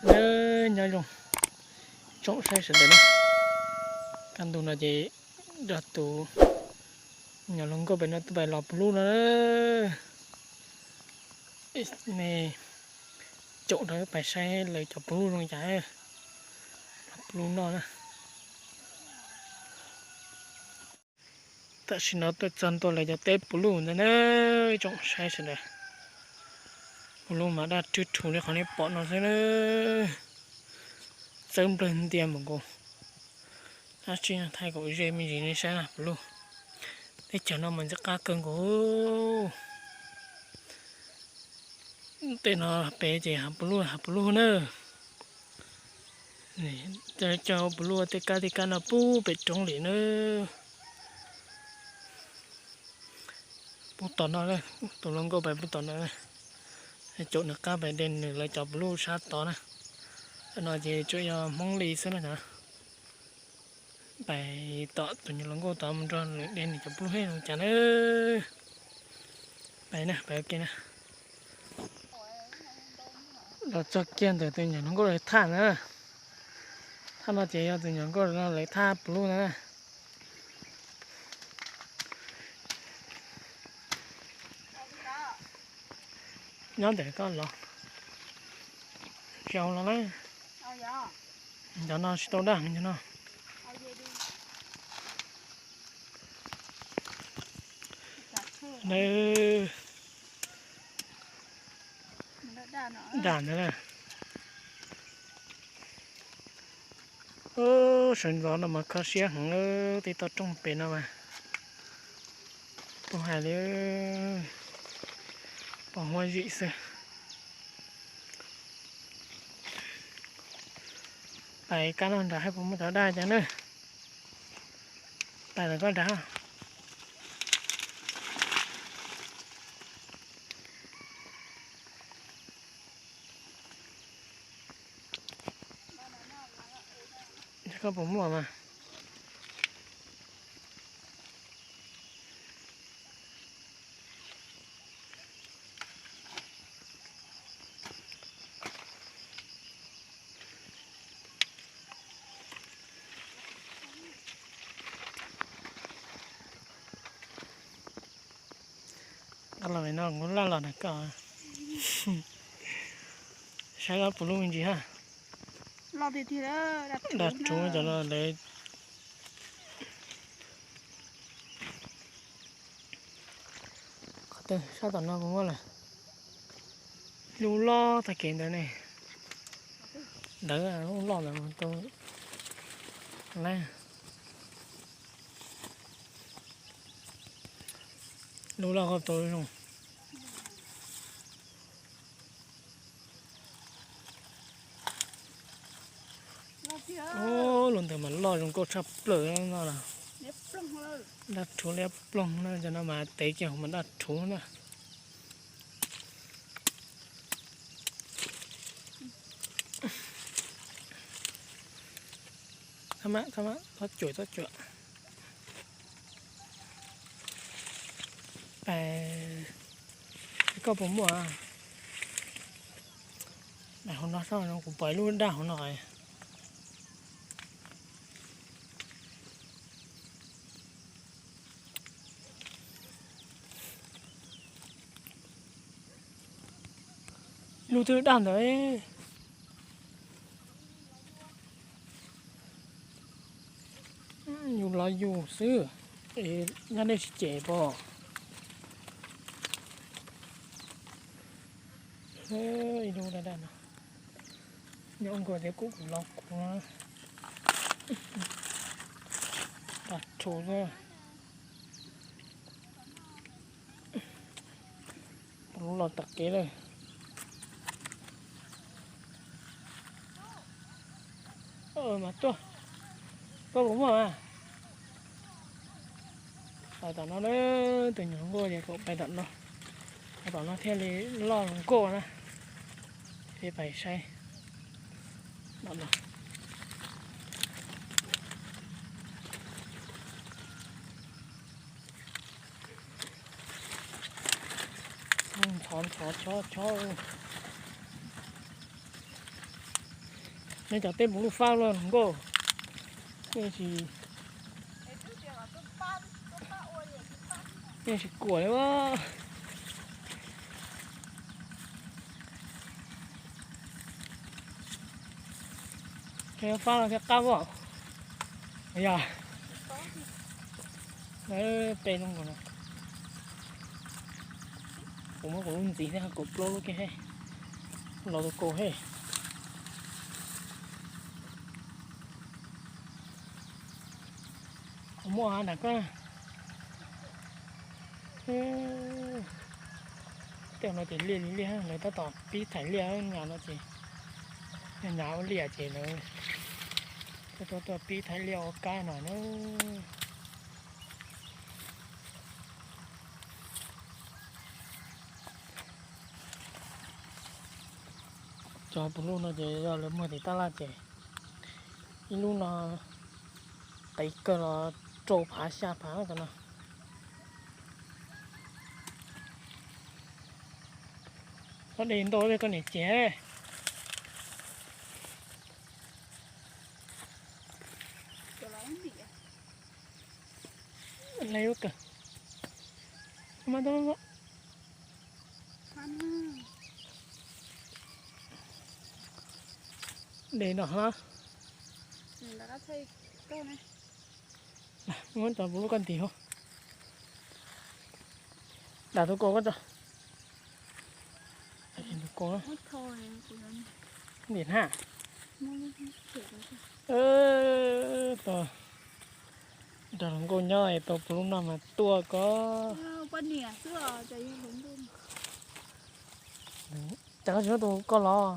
Nyob zoo tsoom saib sawv daws na, kaj ntug no ces nrog tus nyuam hluas nkauj pem no tuaj pais los puv lub no. Nej caum rau pais saib lawv cov puv lub zoo cas, los puv lub noj na. Tam sim no tuaj txog ntua lawv cov teb puv lub ntawd na, tsoom saib sawv daws. Puv lub mas daj rhuv rhuv li qhov nej pom no xwb na. Txawb nplawg ntia npaum nkaus. Dab tsi no thaij kom ze me ntsis nej saib na puv lub. Teb chaws no mas ntxim qab kawg nkaus. Tej no pem ces hav puv lub hav puv lub na. Cov puv lub tej kab tej kab no puag pem roob li na. Puag tom no, tus hluas nkauj pais puag tom no, caum nws qab pais de nws lawv cov puv lub sab tod na. No ces tsuas yog Hmoob li xwb na. Pais tom tus nyuam hluas nkauj tod mus nrog nws de nws cov puv lub hej zoo cas na. Pais na, pais ua ke na. Los txog kiag ntawm tus nyuam hluas nkauj lawv thaj na. Thaj no ces yog tus nyuam hluas nkauj lawv thaj puv lub na. Nyob ntawm koj los, tsis zoo los na. Cov no tsis tau daj cov no. Daj ntawd na. Sawv ntxov no mas kho siab heev, tej toj roob pem no mas pom hais li pom huab zim xwb. Pais kab no nrad haj puas muaj cov daj cov na. Pais lawm koj nrad. Koj puas muaj mas? Los no kuv laj los na koj. Saib koj puv lub me ntsis ha. Daj rhuv cov no lawv. Qhov twg sab tom no kuv muab lawm. Lub loj tag kev ntawd ne. Ntawd lub loj ntawd tau. Lub loj koj tau zoo. Lub ntawd mas loj zoo nkauj tshaj plaws no na. Daj rhuv liab ploog na, cov no mas tev kiag hauv mas daj rhuv na. Txhob cuam, txhob cuam. Koj puas muaj? Daim hauv no, kuv pom ib lub daj hauv no. Lub twb daj ntawd. Yus los yus xwb, yog nej tsis cem pom. Ib lub daj daj no, nyob nkaus tias kuv kuv los kuv. Daj rhuv xwb. Lub los tag kev lawm. Mas tuaj, koj puas muaj mas? Pais tom no na, tus nyuam nkauj ces kom pais tom no, pais tom no thiaj li loj zoo nkauj na. Peb pais saib tom no. Ntxhov ntxhov chob chob. Nej cov teb puv luj fab luaj hluas nkauj, yeej tsis, yeej tsis kuam li. Fab no thiaj qab os. Yog pe lub nkaus no, kuv muab kuv lub ntxiv thiab, kuv plaub lub kiag he, los tus kaus he. Kuv muaj nram koj. Tej no ces liaj li liaj, lawv tab tom pib thaiv liaj, nyab no ces, nyab ua liaj ces lawv tuaj tuaj pib thaiv liaj ua kab no na. Cov puv luj no ces yog lawv muag tim tab laj ces ib lub no qev kawg los rau phav xya phav no. Koj de ntau li koj niam ces. Lawv kawg. De no hlo. Muab cov puv luj koj ntim hauv. Dam tus kaus koj tso. Tus kaus ntim na. Tau nrog hluas nkauj nyob es tau puv luj noj mas tuaj koj. Cas koj tsis muab tus koj los?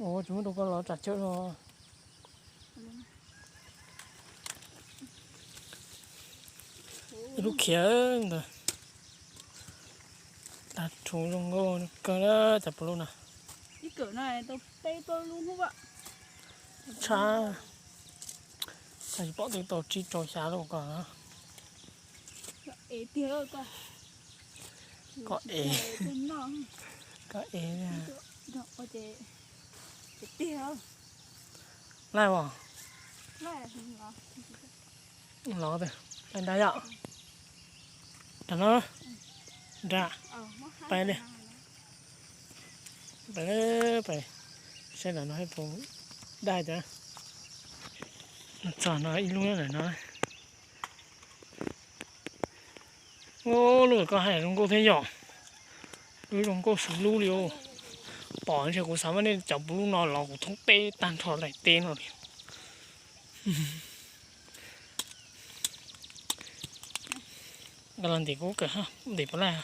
Ua tsis muab tus koj los tsam chawj los. Ib lub khiav ntawd. Tag rhuv zoo nkauj kawg cov puv luj no. Tshaj, tsis pom twb tau tsib rau xya lub ko. Koj ev, koj ev. Laij os. Los, laij nrad yom. Nrad no, nrad, pais li. Pais, pais saib ntawm no puas daj cas. Txog no ib lub ntawm no. Ub, lub koj hais zoo nkauj thiab yom. Lub zoo nkauj xws lub li os. Pom ntshe kuv xav muab nej cov puv luj no los kuv thoob teb tag nrho daim teb no li. Nkag los ntim kuv kawm, ntim puas laij.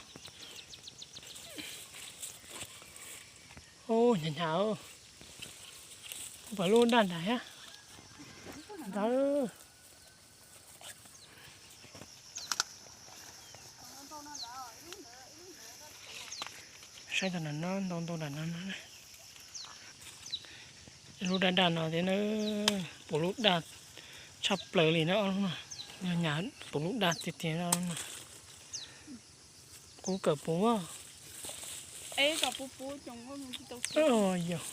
Ub, hnyav hnyav. Kuv pom lub daj nrad thiab. Ntawd. Saib tau nram no ntau ntau nram no. Lub daj daj no thiab na, puv luj daj tshaj plaws li na ob lub no. Yog nyab puv luj daj tiag tiag no. Kuv kawm puv. Yog.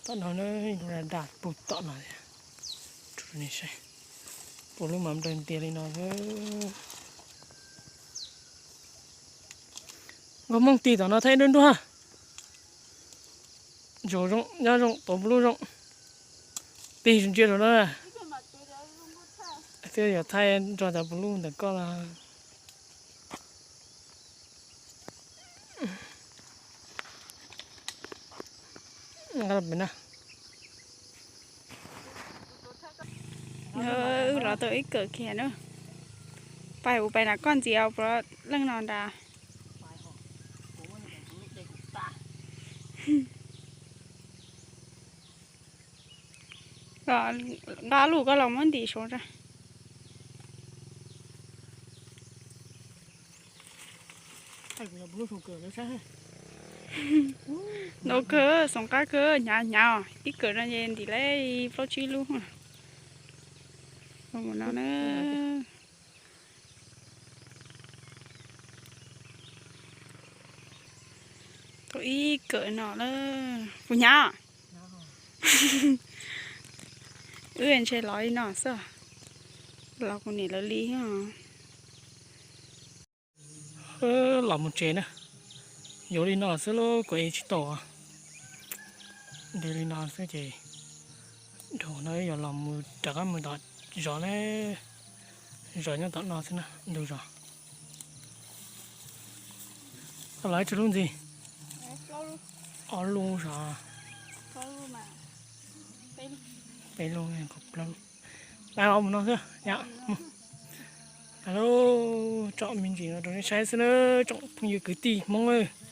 Tom no na, lub daj daj puv tom no. Saib, puv luj mas nplawg ntias li no. Nkauj Hmoob tig tom no thaij dua nruag. Zaum zoo, nyob zoo, tau puv luj zoo. Tig ntsia rau no. Twb yog thaij nrog cov puv luj ntawm koj los. Wb los tau ib kawm kiag na. Pais kuv pais nram koj ntxiv puav leej no nrad. Nqa lub koj los muab ntim saud tso. Ntau kawg, xoom qab kawg, hnyav hnyav, ib kawm no ces ntim laib plaub tsib lub. Mus no na. Kuv ib kawm no lawm, kuv hnyav. Wb ntshe los li no xwb, los kuv niam lawv li. Los mus tsev na, yuav li no xwb lauj, kuv ev tsis tau. Ntev li no xwb ces dhau no yuav los mus rov qab mus tom zos na, zos nyob tom no xwb na, ntug zos. Koj los ib tug lub ntxiv? Ob lub zos, peb lub, plaub lub. Peb los mus no xwb. Alo, tsom me ntsis no rau nej saib xwb na, tsoom phooj ywg kwv tij Hmoob.